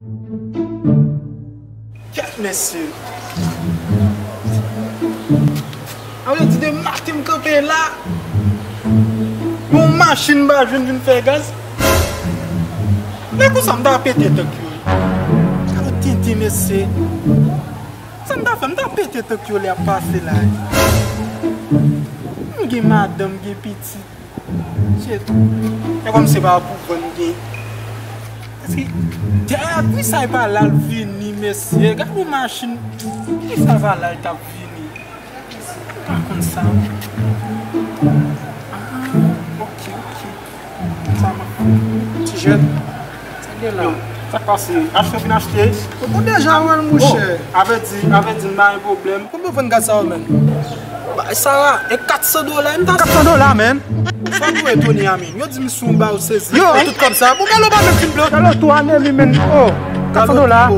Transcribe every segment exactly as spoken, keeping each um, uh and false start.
Kèt mesye. A vle di de maten m kanpe la, yon machin m pa jwenn vin fè gaz. Lè konsa m ta pete tank yo. Gade tenten mesye. Sa m ta fè, m ta pete tank yo lè y ap pase la. M gen madanm, m gen pitit. Se tou. E kòm se pa pou vann gen. Èske dèyè Grisay pa la l vini, mesye? Gade yon machin. Grisay pa la l t ap vini. M pa konn sa. Ah, ok, ok. Sa m ap fè. Ti jèn. Sa gen la? Yo, sa k pase? Achte w vin achte? Ou deja wè l, monchè. Oh, avèdi, avèdi, m pa gen pwoblèm. Konbyen w vann gaz sa yo, menn? Bay sa a, e kat san dola, m ta... Kat san dola, menn? Ou fè pou etone a, menn. Yo di m si w ba yo sezi. Yo, tout kòb sa. Bon, galo pa menm fin blan. Galo tou ane li, menn. Oh, kat san dola.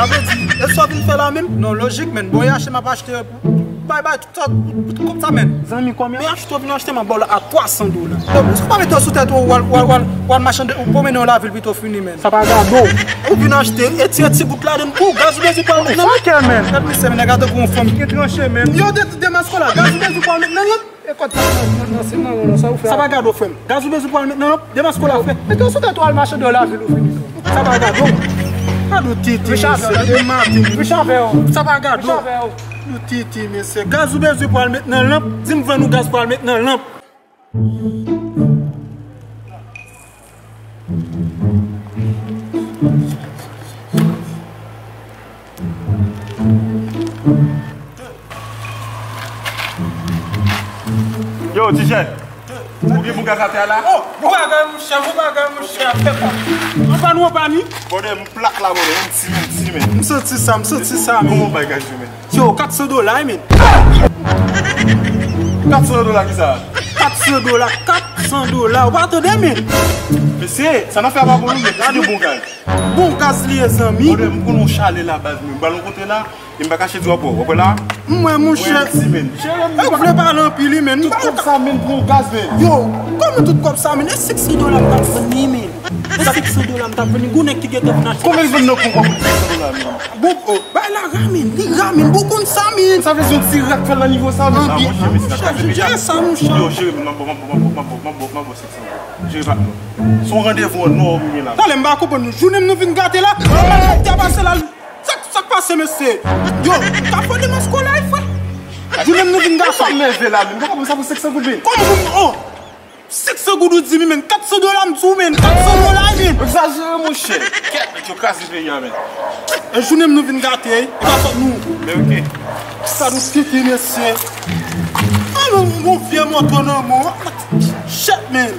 Avèdi, e sa w vin fè la menm? Non, lojik, menn. Bon, e achte m ap achte yo pou. Bay, bay, tout sa, tout kòb sa, menn. Zanmi, konbyen? Men achte w vin achte, m ap ba w la a twa san dola. Yo, si w pa mete w sou tèt ou, w al, w al, w al, w al machande, ou pwomennen w lavil pito fini, menn. Sa pa gado. Ou vin achte, e tire ti gout ladann pou gaz ou bezwen pou al met nan... Fuck, menn. Gad misye, menn, nèg la tankou yon fanm ki tranche, menn. Yo, de, de maskola, gaz ou bezwen pou al met nan lanp. E kòd sa nan, nan, nan, nan, sa ou fè? Sa pa gado, frè m. Gaz ou bezwen pou al met nan lanp, de maskola, frè. Mete w sou tèt ou al machande w lavil ou fini. Sa pa gado. Gado titi, mesye, de maten. Richard Veo. Sa pa gado. Richard Veo. Nou titi, mesye. Gaz ou bezwen pou al met nan lanp, di m vann ou gaz pou al met nan lanp. Yo, Tijè, ou gen bon gaz atè a la? Oh, bon bagay, monchè, bon bagay, monchè, fè pa. Anpa nou, anpa ni. Bòdè, m plak la, bòdè, yon ti, yon ti, men. M santi sa, m santi sa, men. Kòman w bay gaz yo, men? Yo, kat san dola, wi, men. Kat san dola ki sa? Kat san dola, kat san dola, ou pa tande, men. Mesye, sa n ap fè a pa bon, men. Gade bon gaz. Bon gaz li ye, zanmi. Bòdè, m konn yon chalè la, baz, men. M pral yon kote la, e m pa kache di w ap wè, w ap wè la. M wè, monchè. Mwen di, men. E w vle pale anpil, wi, men. Tout kòb sa, men, pou yon gaz, men. Yo, kòman tout kòb sa, men? E senk san dola m t ap vann li, men. E senk san dola m t ap vann li. Gon nèg ki gentan vin achte. Konbyen l vann nan kou kòb senk san dola, men? Bon, oh, bay la ra, men. Li ra, men. Bon, konn sa, men. Sa vle di yon ti rak fè l nan nivo sa, men. Ah, monchè, men, se nan kaze peyi a. Jere sa, monchè. Yo, jere, men, m ap ba w, m ap ba w, m ap ba w, m ap ba w, m ap ba w, m ap ba w, m ap ba w senk san. Jere pa, non. Se yon randevou an nò ou gen la. Talè m pa konprann nou. Jounen m nou vin gate la. Mwen te pase la. Sa, sa k pase, mesye? Yo, ka fò de maskola, frè. Jounen m nou vin gate. Sa m leve la, men. M pa konprann sa pou senk san goud, men. Kòman pou m, oh, senk san goud ou di m, men. Kat san dola m di w, men. Kat san dola, men. Egzajere, monchè. Kèt, yo kraze peyi a, men. E jounen m nou vin gate, e pa fòt nou. Men oke. Sa nou kite, mesye. Ah, men, yon vye moto nan men w. Shit, man.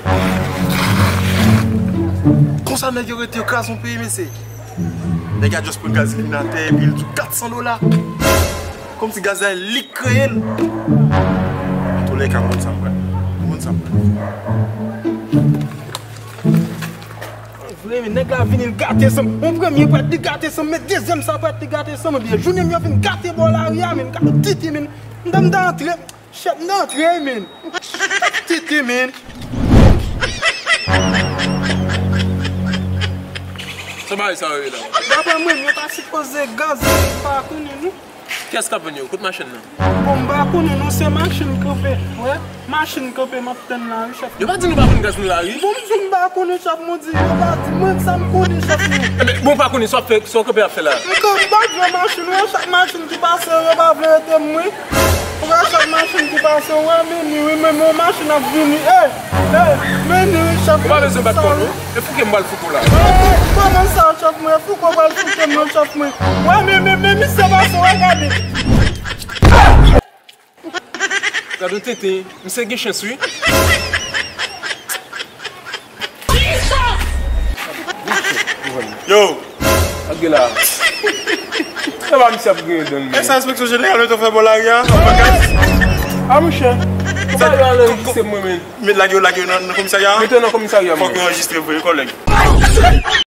Konsa nèg yo rete yo kraze yon peyi, mesye. Nèg la just pran gaz li nan tè, epi l di w kat san dola. Kòmsi gaz la li k kreye l. Antouléka, m konn sa m pral. M konn sa m pral. Vre, men nèg la vini, l gate san m. Yon premye prèt, li gate san m, men dezyèm sa prèt, li gate san m. Ebyen, jounen m yo vin gate bò lari a, men, gade titi, men. M ta, m ta antre. Chèf nan antre, men. Titi, men. Sa bagay sa yo ye la? Daprè mwen, yo ta sipoze gaz, men pa konnen, non. Kiyès k ap vann yo? Kot machin nan? Bon, m pa konnen, non, se machin kanpe. Wè, machin kanpe, m ap tann la, wi, chèf. Yo pa di nou pa konn gaz nou la, wi. Bon, m di m pa konnen, chèf, mwen di, yo pa di mwen sa m konnen, chèf, mwen. Enben, bon, pa konnen, sa w ap fè, sa w kanpe ap fè la? M kanpe, m pa vle machin, wè, chak machin ki pase, yo pa vle rete m, wi. Ou wè chak machin ki pase, ou wè, men ni, wi, men yon machin ap vini. Ey, ey, men ni, wi, chèf. Ou pa bezwen bat kò w, non. E fouke m pral fouke w la. Ey, kòman sa, chèf mwen? Fouke w pral fouke m, non, chèf mwen. Wè, men, men, men, misye pase, wè, gade. Gade yon tenten, misye gen chans, wi. Yo! Ap gen la. Sa pa misye ap gen dan l. Èske sa enspeksyon jeneral mete w fè bò lari a? Ap fè gaz? A monchè. Sa yo al anrejistre mwen, men. Met lage yo, lage yo nan, nan komisarya a? Mete yo nan komisarya, men. Fòk yo anrejistre vre, kòlèg.